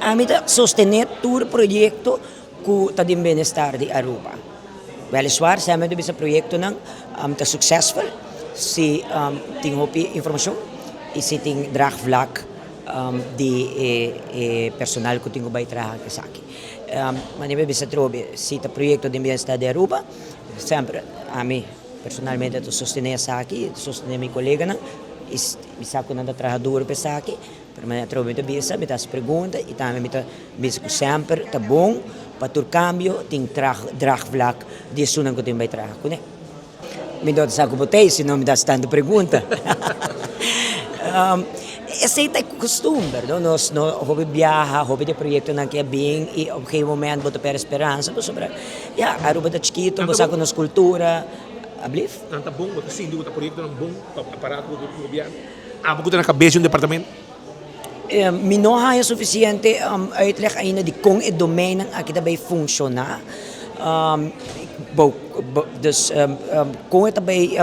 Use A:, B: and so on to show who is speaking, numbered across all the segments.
A: Ami ta sostené tur proyekto ku ta den bienestar di Aruba. Weliswaar semper mi ta bisa proyektonan ta suksesful si tin hopi informashon i si tin draagvlak di e personal ku tin ku bai traha ku esaki. Manera mi a bisa atrobe si ta proyekto den bienestar di Aruba semper ami personalmente ta sostené esaki, ta sostené mi koleganan i mi sa ku nan ta traha duru pa esaki. Pero manera atrobe mi ta bisa, mi ta hasi pregunta i tambe mi ta bisa ku semper ta bon pa tur kambio tin draagvlak di esunnan ku tin bai traha kuné. Mi no ta sa ku bo ta ei, si no mi ta hasi tantu pregunta. Esei ta e kustumber, no? Nos no hopi biaha, hopi di e proyektonan ke a bin i op gegeven moment bo ta pèrdè speransa pasobra ya, Aruba ta chikitu, bo sa ku nos kultura, ablief?
B: Nan ta bon, bo ta sinti ku ta proyektonan bon pa aparato di gobièrnu? Abo ku ta na kabes di un departamento?
A: Mi no haña sufisiente uitleg ainda di kon e domeinnan aki ta bai funshoná. Dus kon e ta bai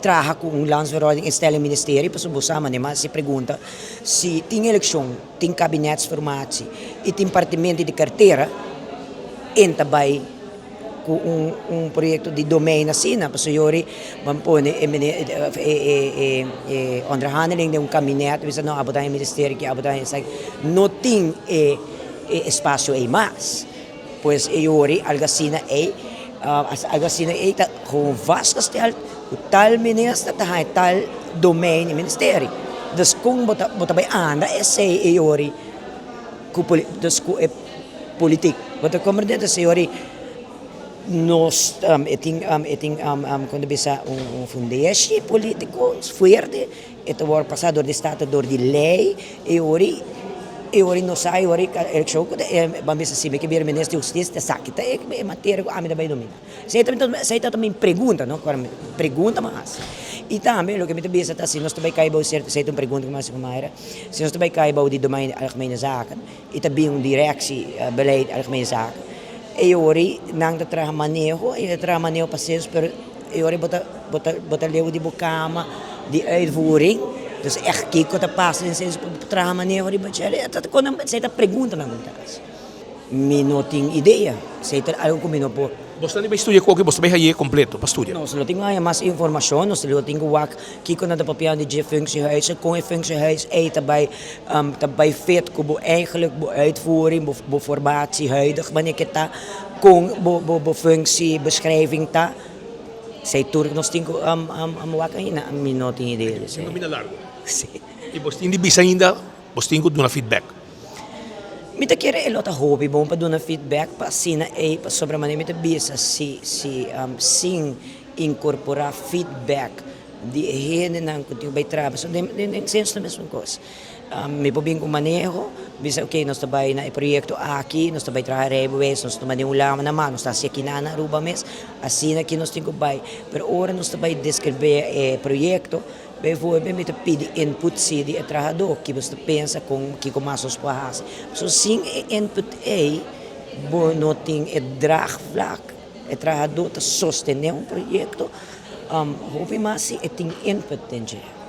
A: traha ku un landsverordening instelling ministerie pasobra bo sa manera mas e pregunta si tin elekshon, tin kabinetsformatie i tin partimento di kartera en ta bai Ku un un proyekto di domein asina, pasobra yori ban pone e mene e e e onderhandeling den un kabinet, bisa no abo ta e ministerio aki, abo ta esaki, no tin e e espasio ei mas. Pues e yori algu asina ei, algu asina ei ta gewoon vastgesteld ku tal minister ta haña tal domein di ministerio. Dus kon bo ta bo ta bai anda esei e yori ku dus ku e Politiek. Bo ta comprende ta señor y nos e tin e tin con ta bisa un fundeshi politico fuerte e ta worde pasa door di staten door di ley y ori y ori nos sa y ori eleccion cu ta ban bisa si mi ke bira minister di husticia ta esaki ta e materia cu ami ta bay domina. Esey ta mi pregunta no pregunta mi a haci y tambe loke mi ta bisa ta si nos ta bay cay bao cierto esey ta un pregunta cu mi a haci cu Mayra si nos ta bay cay bao di domein algemene zaken. I ta bin un directie beleid algemene zaken. E ora nan ta traha maneho, e ta traha maneho pa sens, pero e ora bo ta bo ta bo ta leu di bo kama di uitvoering, dus echt kiko ta pasa den sens pa traha maneho riba dje, e ta kon esei ta preguntanan ku mi ta hasi. Mi no tin idea, esei ta algo ku mi no por.
B: Bo sta riba e studia koki, bo sta bai haye kompleto pa studia?
A: Nos lo tin ku haña mas informashon, nos lo tin ku wak Kiko nan ta papia di dje functiehuis en kon e functiehuis ei ta bai ta bai fit ku bo eigenlijk bo uitvoering, bo bo formatie huidig wanneer ke ta, kon bo bo bo functiebeschrijving ta. Esei tur nos tin ku wak ainda, mi no tin idea di esei.
B: Un kaminda largu.
A: Si.
B: I bos tin di bisa ainda, bos tin ku duna feedback.
A: Mi ta kere e lo ta hopi bon pa duna feedback pa asina ei pasobra manera mi ta bisa si si sin Inkorporá feedback di e hendenan ku tin ku bai traha pasobra den den senso ta mesun kos. Mi por bin ku maneho, bisa ok nos ta bai na e proyekto aki, nos ta bai traha rijbewijs, nos ta tuma den Hulanda na mas, nos ta hasi aki na Aruba mes, asina aki nos tin ku bai. Pero ora nos ta bai deskribé e proyekto, bijvoorbeeld mi ta pidi input si di e trahadó, ki bo ta pensa kon kiko mas nos por hasi. Pasobra sin e input ei bo no tin e draagvlak. E trahadó ta sostené un proyekto hopi mas si e tin input den dje.